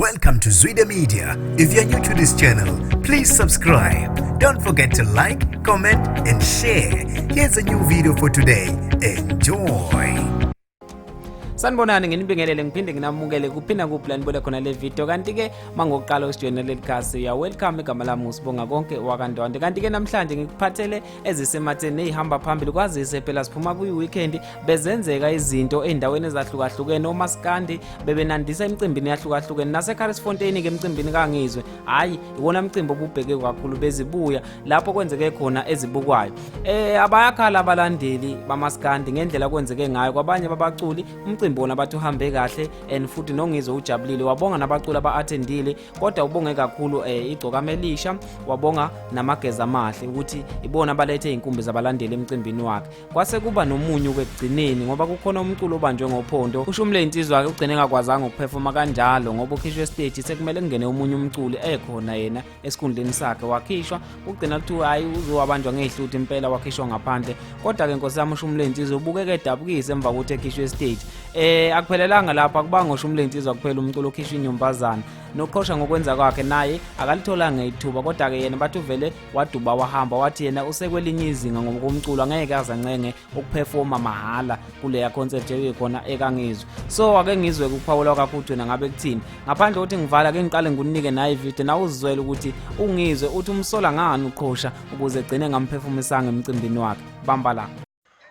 Welcome to Zwida Media. If you're new to this channel, please subscribe. Don't forget to like, comment, and share. Here's a new video for today. Enjoy. Sanibonani, nginibingelele ngiphinde nginamukele kuphinda kuphi la nibone khona le video. Kanti-ke mangokuqala usijoyina leli khasi, ya welcome. Igama lami uSibonga Konke wakaNdwandwe. Kanti-ke namhlanje ngikuphathele ezisematheni ey'hamba phambili, kwazise phela siphuma kwi-weekend, bezenzeka izinto ey'ndaweni ezahlukahlukene. Omaskandi bebenandisa emcimbini eyahlukahlukene, naseCarisfontein-ke emcimbini kaNgizwe. Hhayi, iwona mcimbi obubheke kakhulu, bezibuya lapho kwenzeke khona ezibukwayo. Abayakhala abalandeli bamaskandi ngendlela kwenzeke ngayo kwabanye babaculi. Umcimbi wona bathi uhambe kahle and futhi noNgizwe ujabulile, wabonga nabaculi aba-attendile, kodwa ubonge kakhulu iGcokama Elisha, wabonga naMageza Amahle ukuthi ibona abalethe iy'nkumbi zabalandeli emcimbini wakhe. Kwase kuba nomunyu ekugcineni ngoba kukhona umculo obanjwe ngophondo. Ushumle insizwa-ke ugcine engakwazanga ukuphefoma kanjalo ngoba ukhishwe esiteji, sekumele kungene omunye umculi ekhona yena esikhundleni sakhe, wakhishwa. Ugcina kuthiwa hayi, uzowabanjwa ngey'hluthi impela, wakhishwa ngaphandle. Kodwa-ke nkosi yami, ushumle insizwa ubukeke edabukise emva kokuthi ekhishwe esiteji. Akuphelelanga lapho, akubanga ushumle insizwa kuphela umculo okhishwa inyumbazana. Noqhosha ngokwenza kwakhe naye akalitholanga ithuba, kodwa-ke yena bathi uvele waduba wahamba, wathi yena usekwelinye izinga ngokomculo, angeke azancenge ukuphefoma mahhala kuleya concert eyikhona ekaNgizwe. So ake ngizwe ukuphawula kwakho ukuthi wena ngabe kuthini. Ngaphandle kokuthi ngivala, ke ngiqale ngikunike nayo ividiyo nawe uzizwele ukuthi uNgizwe uthi umsola ngani uqhosha ukuze egcine ngamphefumisanga emcimbini wakhe. Bamba la.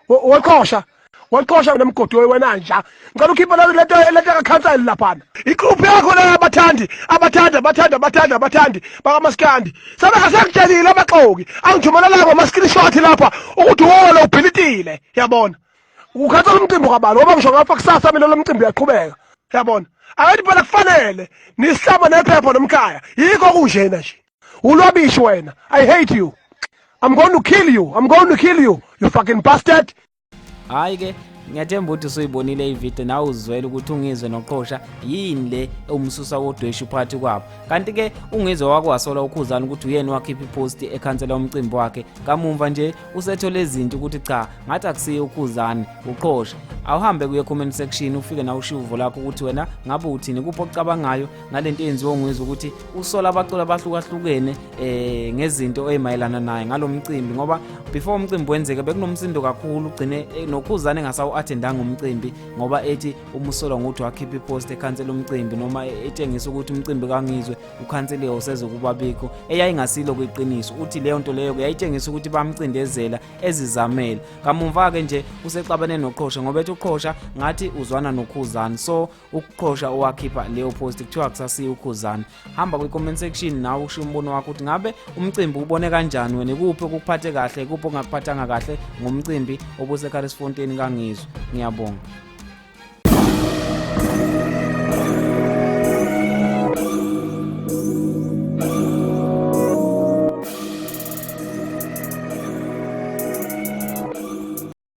Waqhosha, waqhosha nemgodi wena nja. Ngicela ukhiphe lento kakhansela laphana. Iklubhu yakho la, abathandi, abathandi, abathandi, abathandi, abathandi bakamaskandi sabe asekutshelile abaxoki angithumelela ngama-screenshot lapha ukuthi wona ubhilitile. Yabona, ukhansela umcimbi kabani? Ngoba ngisho ngapha kusasa mina lo mcimbi uyaqhubeka. Yabona, akathi phela kufanele nisihlaba nephepha nomkhaya, yikho kunjena nje. Ulwabishi wena. I hate you. I'm going to kill you. I'm going to kill you, you fucking bastard. Hhayi ke, ngiyathemba ukuthi usuyibonile ividiyo nawe uzwele ukuthi uNgizwe noQhosha yini le ewumsusa wodweshu phakathi kwabo. Kanti-ke uNgizwe wake wasola uKhuzani ukuthi uyena wakhipha iphosti ekhansela umcimbi wakhe. Kamumva nje usethole izinto ukuthi cha, ngathi akusiye uKhuzani, uQhosha. Awuhambe kuye comment section ufike nawe ushiye uvo lakho ukuthi wena ngabe uthini, kuphi okucabangayo ngalento eyenziwe uNgizwe ukuthi usola abaculi abahlukahlukene ngezinto ezimayelana naye ngalomcimbi, ngoba before umcimbi wenzeke bekunomsindo kakhulu, ugcine noKhuzane engasawu-attendanga umcimbi ngoba ethi umusola ngokuthi wakhipha ipost ekhansela umcimbi noma etshengisa ukuthi umcimbi kaNgizwe ukhanseliwe, usezokuba bikho, eyayingasilo kwiqiniso. Uthi leyo nto leyo yayitshengisa ukuthi bamcindezela ezizamele. Kamumva-ke nje usexabene noQhosha ngoba ethi uQhosha ngathi uzwana noKhuzane, so ukuqhosha owakhipha leyo post kuthiwa kusasiye uKhuzane. Hamba kwi-comment section nawe ushiye umbono wakho ukuthi ngabe umcimbi ubone kanjani wena, ikuphi okukuphathe kahle, ikuphi okungakuphathanga kahle ngomcimbi obuseCarisfontein kaNgizwe. Ngiyabonga.